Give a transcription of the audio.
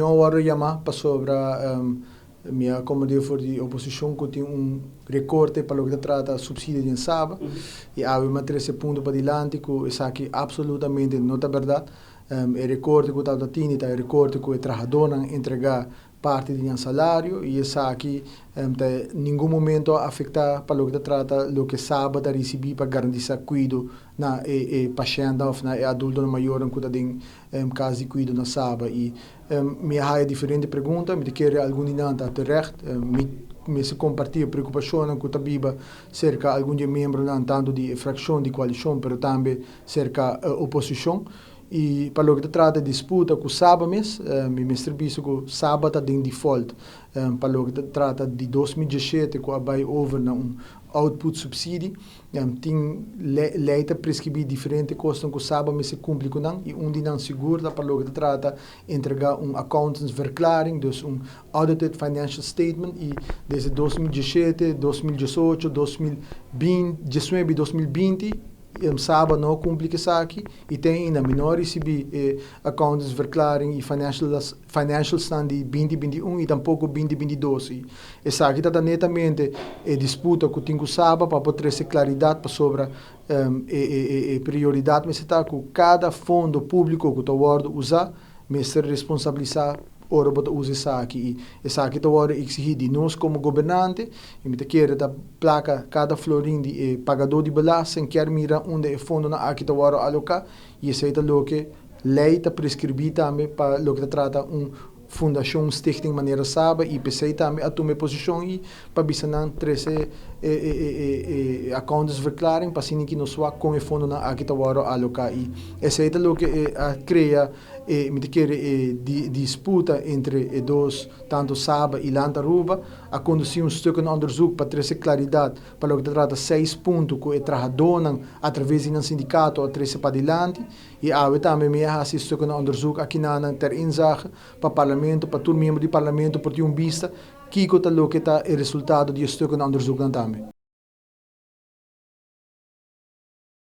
Reunion a wòrdu yamá pasobra mi a komprendé for di oposishon ku tin un rekorte pa loke ta trata supsidio den Saba i awe mi a trese punto padilanti ku esaki apsolutamente no ta bèrdat. E rekorte ku tabata tini ta e rekorte ku e trahadónan entregá parti di nan salario i esaki ta ningun momento a afektá pa loke ta trata loke Saba ta risibí pa garantisá kuido na e pashèntnan òf na e adultonan mayornan ku ta den kas di kuido na Saba. I mi a haya diferente pregunta, mi ta kere algun di nan ta terecht. Mi mester kompartí e preokupashonnan ku ta biba serka algun di e miembronan tantu di e frakshon di koalishon pero tambe serka oposishon. I pa loke ta trata disputa ku Saba mes, mi mester bisa ku Saba ta den default pa loke ta trata di 2017 ku a bai over na un output subsidie. Tin lei ta preskribí diferente kosnan ku Saba mester kumpli ku nan i un di nan sigur ta pa loke ta trata entregá un accountantsverklaring, dus un audited financial statement i desde 2017, 2018, 2019 i 2020 Saba no a kumpli ku esaki i te ainda mi no a risibí e accountantsverklaring i financialsnan di 2021 i tampoko 2022 i esaki ta ta netamente e disputa ku tin ku Saba pa por trese klaridat pasobra e prioridat mester ta ku kada fondo públiko ku ta wòrdu usá mester responsabilisá ora bo ta usa esaki i esaki ta wòrdu eksigí di nos komo gobernante i mi ta kere ta plaka kada florin di e pagadó di belasting kier mira unda e fondonan aki ta wòrdu aloká i esei ta loke lei ta preskribí tambe pa loke ta trata un fundashon, stichting manera Saba i p'esei tambe a tuma e posishon i pa bisa nan trese e accountantsverklaring pa asina ki nos wak kon e fondonan aki ta wòrdu aloká i esei ta loke a krea e mi ta kere e disputa entre e dos tanto Saba i Land Aruba a kondusí un stukkenonderzoek pa trese klaridat pa loke ta trata seis punto ku e trahadónan atraves di nan sindikato a trese padilanti i awe tambe mi a hasi e stukkenonderzoek akinanan ter inzage pa parlamento pa tur miembro di parlamento por tin un bista kiko ta loke ta e resultado di e stukkenonderzoeknan tambe.